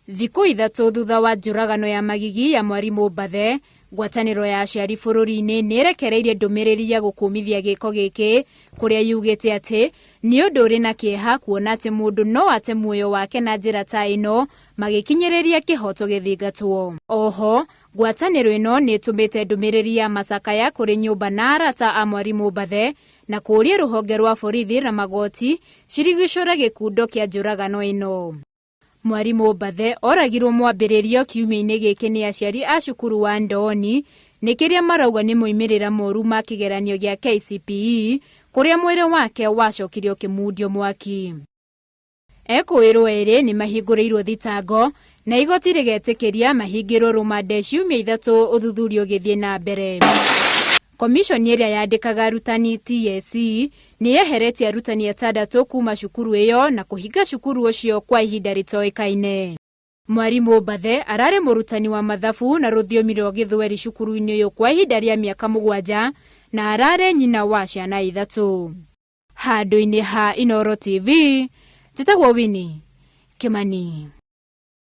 Thikũ 3 thutha wa njũragano ya Magigi ya mwarimũ Mbathe, ngwatanĩro ya aciari bũrũri-inĩ nĩ ĩrekereirie ndũmĩrĩri ya gũkũmithia gĩko gĩkĩ kũrĩa yugĩte atĩ nĩ ũndũ ũrĩ na kĩeha kuona atĩ mũndũ no ate muoyo wake na njĩra ta ĩno magĩkinyĩrĩria kĩhoto gĩthingatwo. Oho, ngwatanĩro ĩno nĩ ĩtũmĩte ndũmĩrĩri ya macakaya kũrĩ nyũmba na arata a mwarimũ Mbathe na kũũria rũhonge rwa borithi na magoti cirigicũre gĩkundo kĩa njũragano ĩno. Mwarimũ Mbathe oragirwo mwambĩrĩrio kiumia-inĩ gĩkĩ nĩ aciari a cukuru wa Ndooni nĩ kĩrĩa marauga nĩ moimĩrĩra moru ma kĩgeranio gĩa KCPE kũrĩa mwĩrĩ wake wacokire ũkĩmundio mwaki. Ekũĩrwo erĩ nĩ mahingũrĩirwo thitango na igoti rĩgetĩkĩria mahingĩrwo rũmande ciumia 3 ũthuthuria ũgĩthiĩ na mbere. Komishoni ĩrĩa yandĩkaga arutani TSC nĩ yeheretie arutani 6 kuma cukuru ĩyo na kũhinga cukuru ũcio kwa ihinda rĩtoĩkaine. Mwarimũ Mbathe ararĩ mũrutani wa mathabu na rũthiomi rwa Gĩthweri cukuru-inĩ ũyũ kwa ihinda rĩa mĩaka 7 na ararĩ nyina wa ciana 3. Handũ-inĩ ha Inooro TV, njĩtagwo Winnie Kimani.